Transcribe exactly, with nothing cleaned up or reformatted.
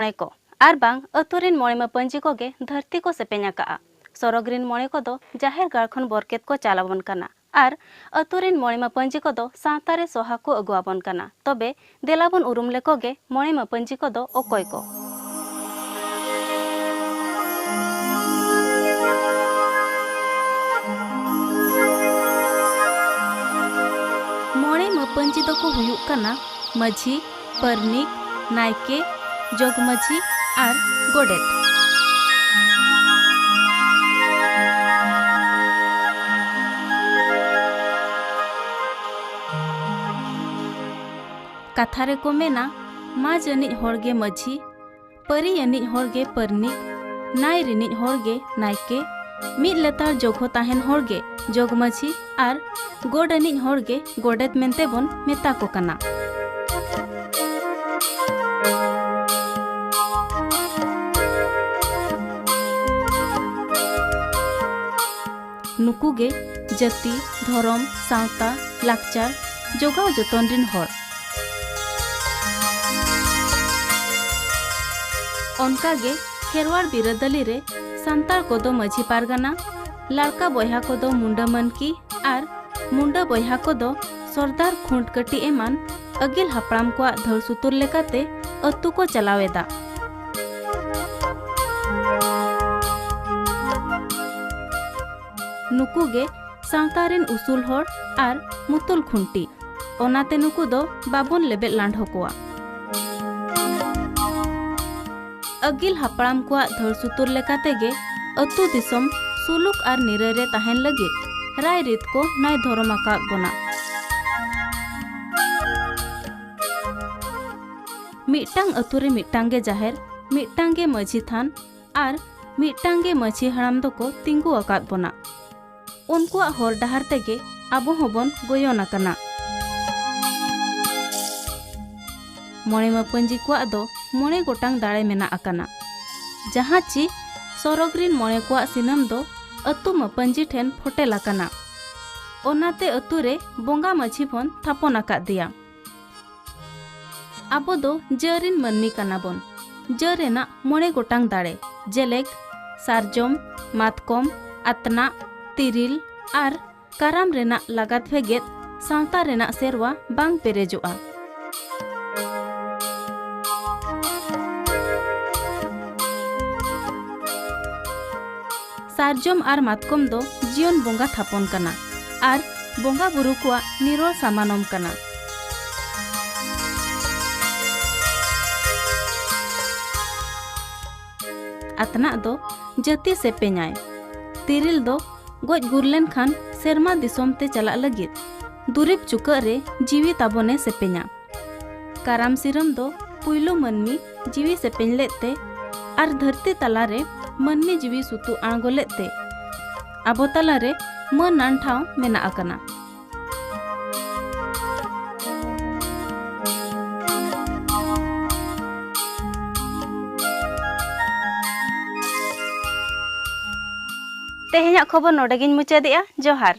ᱢᱚᱬᱮ ᱠᱚ ᱟᱨ ᱵᱟᱝ ᱟᱹᱛᱩ ᱨᱤᱱ ᱢᱚᱬᱮ ᱢᱟᱹᱯᱟᱹᱧᱡᱤ ᱠᱚᱜᱮ ᱫᱷᱟᱹᱨᱛᱤ ᱠᱚ ᱥᱮᱯᱮᱧ ᱟᱠᱟᱫᱼᱟ᱾ ᱥᱚᱨᱚᱜᱽ ᱨᱤᱱ ᱢᱚᱬᱮ ᱠᱚᱫᱚ ᱡᱟᱦᱮᱨ ᱜᱟᱲ ᱠᱷᱚᱱ ᱵᱚᱨᱠᱮᱛ ᱠᱚ ᱪᱟᱞ ᱟᱵᱚᱱ ᱠᱟᱱᱟ ᱟᱨ ᱟᱹᱛᱩ ᱨᱤᱱ ᱢᱚᱬᱮ ᱢᱟᱹᱯᱟᱹᱧᱡᱤ ᱠᱚᱫᱚ ᱥᱟᱶᱛᱟ ᱨᱮ ᱥᱚᱦᱟ ᱠᱚ ᱟᱹᱜᱩ ᱟᱵᱚᱱ ᱠᱟᱱᱟ᱾ ᱛᱚᱵᱮ ᱫᱮᱞᱟ ᱵᱚᱱ ᱩᱨᱩᱢ ᱞᱮᱠᱚ ᱜᱮ ᱢᱚᱬᱮ ᱢᱟᱹᱯᱟᱹᱧᱡᱤ ᱠᱚᱫᱚ ᱚᱠᱚᱭ ᱠᱚ? ᱢᱚᱬᱮ ᱢᱟᱹᱯᱟᱹᱧᱡᱤ ᱫᱚᱠᱚ ᱦᱩᱭᱩᱜ ᱠᱟᱱᱟ ᱢᱟᱹᱡᱷᱤ, ᱯᱟᱨᱱᱤᱠ, ᱱᱟᱭᱠᱮ, ᱡᱚᱜᱽᱢᱟᱹᱡᱷᱤ ᱟᱨ ᱜᱚᱰᱮᱛ᱾ ᱠᱟᱛᱷᱟ ᱨᱮᱠᱚ ᱢᱮᱱᱟ, ᱢᱟᱹᱡᱽ ᱟᱹᱱᱤᱡ ᱦᱚᱲ ᱜᱮ ᱢᱟᱹᱡᱷᱤ, ᱯᱟᱹᱨᱤ ᱟᱹᱱᱤᱡ ᱦᱚᱲ ᱜᱮ ᱯᱟᱨᱱᱤᱠ, ᱱᱟᱭ ᱨᱤᱱᱤᱡ ᱦᱚᱲ ᱜᱮ ᱱᱟᱭᱠᱮ, ᱢᱤᱫ ᱞᱮᱛᱟᱲ ᱡᱚᱜᱚ ᱛᱟᱦᱮᱱ ᱦᱚᱲ ᱜᱮ ᱡᱚᱜᱽᱢᱟᱹᱡᱷᱤ ᱟᱨ ᱜᱚᱰ ᱟᱹᱱᱤᱡ ᱦᱚᱲ ᱜᱮ ᱜᱚᱰᱮᱛ ᱢᱮᱱᱛᱮ ᱵᱚᱱ ᱢᱮᱛᱟ ᱠᱚ ᱠᱟᱱᱟ᱾ ᱱᱩᱠᱩ ᱜᱮ ᱡᱟᱹᱛᱤ, ᱫᱷᱚᱨᱚᱢ, ᱥᱟᱶᱛᱟ, ᱞᱟᱠᱪᱟᱨ ᱡᱚᱜᱟᱣ ᱡᱚᱛᱚᱱ ᱨᱤᱱ ᱦᱚᱲ᱾ ᱚᱱᱠᱟ ᱜᱮ ᱠᱷᱮᱨᱣᱟᱲ ᱵᱤᱨᱟᱹᱫᱟᱹᱞᱤ ᱨᱮ ᱥᱟᱱᱛᱟᱲ ᱠᱚᱫᱚ ᱢᱟᱹᱡᱷᱤ ᱯᱟᱨᱜᱟᱱᱟ, ᱞᱟᱲᱠᱟ ᱵᱚᱭᱦᱟ ᱠᱚᱫᱚ ᱢᱩᱱᱰᱟᱹ ᱢᱟᱹᱱᱠᱤ ᱟᱨ ᱢᱩᱱᱰᱟᱹ ᱵᱚᱭᱦᱟ ᱠᱚᱫᱚ ᱥᱚᱨᱫᱟᱨ, ᱠᱷᱩᱸᱴ ᱠᱟᱹᱴᱤ ᱮᱢᱟᱱ ᱟᱹᱜᱤᱞ ᱦᱟᱯᱲᱟᱢ ᱠᱚᱣᱟᱜ ᱫᱷᱟᱹᱲ ᱥᱩᱛᱩᱨ ᱞᱮᱠᱟᱛᱮ ᱟᱹᱛᱩ ᱠᱚ ᱪᱟᱞᱟᱣ ᱮᱫᱟ᱾ ᱱᱩᱠᱩ ᱜᱮ ᱥᱟᱶᱛᱟ ᱨᱤᱱ ᱩᱥᱩᱞ ᱦᱚᱲ ᱟᱨ ᱢᱩᱛᱩᱞ ᱠᱷᱩᱱᱴᱤ᱾ ᱚᱱᱟᱛᱮ ᱱᱩᱠᱩ ᱫᱚ ᱵᱟᱵᱚᱱ ᱞᱮᱵᱮᱫ ᱞᱟᱸᱰᱷᱚ ᱠᱚᱣᱟ᱾ ᱟᱹᱜᱤᱞ ᱦᱟᱯᱲᱟᱢ ᱠᱚᱣᱟᱜ ᱫᱷᱟᱹᱲ ᱥᱩᱛᱩᱨ ᱞᱮᱠᱟ ᱛᱮᱜᱮ ᱟᱹᱛᱩ ᱫᱤᱥᱚᱢ ᱥᱩᱞᱩᱠ ᱟᱨ ᱱᱤᱨᱟᱹᱭ ᱨᱮ ᱛᱟᱦᱮᱱ ᱞᱟᱹᱜᱤᱫ ᱨᱟᱭ ᱨᱤᱛ ᱠᱚ ᱱᱟᱭ ᱫᱷᱚᱨᱚᱢ ᱟᱠᱟᱫ ᱵᱚᱱᱟ᱾ ᱢᱤᱫᱴᱟᱝ ᱟᱹᱛᱩ ᱨᱮ ᱢᱤᱫᱴᱟᱝ ᱜᱮ ᱡᱟᱦᱮᱨ, ᱢᱤᱫᱴᱟᱝ ᱜᱮ ᱢᱟᱹᱡᱷᱤ ᱛᱷᱟᱱ ᱟᱨ ᱢᱤᱫᱴᱟᱝ ᱜᱮ ᱢᱟᱹᱡᱷᱤ ᱦᱟᱲᱟᱢ ᱫᱚᱠᱚ ᱛᱤᱸᱜᱩ ᱟᱠᱟᱫ ᱵᱚᱱᱟ᱾ ᱩᱱᱠᱩᱣᱟᱜ ᱦᱚᱨ ᱰᱟᱦᱟᱨ ᱛᱮᱜᱮ ᱟᱵᱚ ᱦᱚᱸᱵᱚᱱ ᱜᱚᱭᱚᱱ ᱟᱠᱟᱱᱟ᱾ ᱢᱚᱬᱮ ᱢᱟᱹᱯᱟᱹᱧᱡᱤ ᱠᱚᱣᱟᱜ ᱫᱚ ᱢᱚᱬᱮ ᱜᱚᱴᱟᱝ ᱫᱟᱲᱮ ᱢᱮᱱᱟᱜ ᱟᱠᱟᱱᱟ, ᱡᱟᱦᱟᱸ ᱪᱤ ᱥᱚᱨᱚᱜᱽ ᱨᱤᱱ ᱢᱚᱬᱮ ᱠᱚᱣᱟᱜ ᱥᱤᱱᱟᱹᱢ ᱫᱚ ᱟᱹᱛᱩ ᱢᱟᱹᱯᱟᱹᱧᱡᱤ ᱴᱷᱮᱱ ᱯᱷᱚᱴᱮᱞ ᱟᱠᱟᱱᱟ᱾ ᱚᱱᱟᱛᱮ ᱟᱹᱛᱩ ᱨᱮ ᱵᱚᱸᱜᱟ ᱢᱟᱹᱡᱷᱤ ᱵᱚᱱ ᱛᱷᱟᱯᱚᱱ ᱟᱠᱟᱫ ᱫᱮᱭᱟ᱾ ᱟᱵᱚ ᱫᱚ ᱡᱟᱹ ᱨᱤᱱ ᱢᱟᱹᱱᱢᱤ ᱠᱟᱱᱟ ᱵᱚᱱ᱾ ᱡᱟᱹ ᱨᱮᱱᱟᱜ ᱢᱚᱬᱮ ᱜᱚᱴᱟᱝ ᱫᱟᱲᱮ, ᱡᱮᱞᱮᱠ, ᱥᱟᱨᱡᱚᱢ, ᱢᱟᱛᱠᱚᱢ, ᱟᱛᱱᱟᱜ, ᱛᱤᱨᱤᱞ ᱟᱨ ᱠᱟᱨᱟᱢ ᱨᱮᱱᱟᱜ ᱞᱟᱜᱟᱛ ᱵᱷᱮᱜᱮᱫ ᱥᱟᱶᱛᱟ ᱨᱮᱱᱟᱜ ᱥᱮᱨᱣᱟ ᱵᱟᱝ ᱯᱮᱨᱮᱡᱚᱜᱼᱟ᱾ ᱥᱟᱨᱡᱚᱢ ᱟᱨ ᱢᱟᱛᱠᱚᱢ ᱫᱚ ᱡᱤᱭᱚᱱ ᱵᱚᱸᱜᱟ ᱛᱷᱟᱯᱚᱱ ᱠᱟᱱᱟ ᱟᱨ ᱵᱚᱸᱜᱟ ᱵᱩᱨᱩ ᱠᱚᱣᱟᱜ ᱱᱤᱨᱚᱲ ᱥᱟᱢᱟᱱᱚᱢ ᱠᱟᱱᱟ᱾ ᱟᱛᱱᱟᱜ ᱫᱚ ᱡᱟᱹᱛᱤ ᱥᱮᱯᱮᱧᱟᱭ᱾ ᱛᱤᱨᱤᱞ ᱫᱚ ᱜᱚᱡ ᱜᱩᱨ ᱞᱮᱱᱠᱷᱟᱱ ᱥᱮᱨᱢᱟ ᱫᱤᱥᱚᱢ ᱛᱮ ᱪᱟᱞᱟᱜ ᱞᱟᱹᱜᱤᱫ ᱫᱩᱨᱤᱵ ᱪᱩᱠᱟᱹᱜ ᱨᱮ ᱡᱤᱣᱤ ᱛᱟᱵᱚᱱᱮ ᱥᱮᱯᱮᱧᱟ᱾ ᱠᱟᱨᱟᱢ ᱥᱤᱨᱟᱹᱢ ᱫᱚ ᱯᱩᱭᱞᱩ ᱢᱟᱹᱱᱢᱤ ᱡᱤᱣᱤ ᱥᱮᱯᱮᱧ ᱞᱮᱫ ᱛᱮ ᱟᱨ ᱫᱷᱟᱹᱨᱛᱤ ᱛᱟᱞᱟᱨᱮ ᱢᱟᱹᱱᱢᱤ ᱡᱤᱣᱤ ᱥᱩᱛᱩ ᱟᱬᱜᱚ ᱞᱮᱫ ᱛᱮ ᱟᱵᱚ ᱛᱟᱞᱟᱨᱮ ᱢᱟᱹᱱ ᱟᱱ ᱴᱷᱟᱶ ᱢᱮᱱᱟᱜ ᱟᱠᱟᱱᱟ᱾ ᱛᱮᱦᱮᱧᱟᱜ ᱠᱷᱚᱵᱚᱨ ᱱᱚᱰᱮ ᱜᱤᱧ ᱢᱩᱪᱟᱹᱫᱮᱜᱼᱟ᱾ ᱡᱚᱦᱟᱨ᱾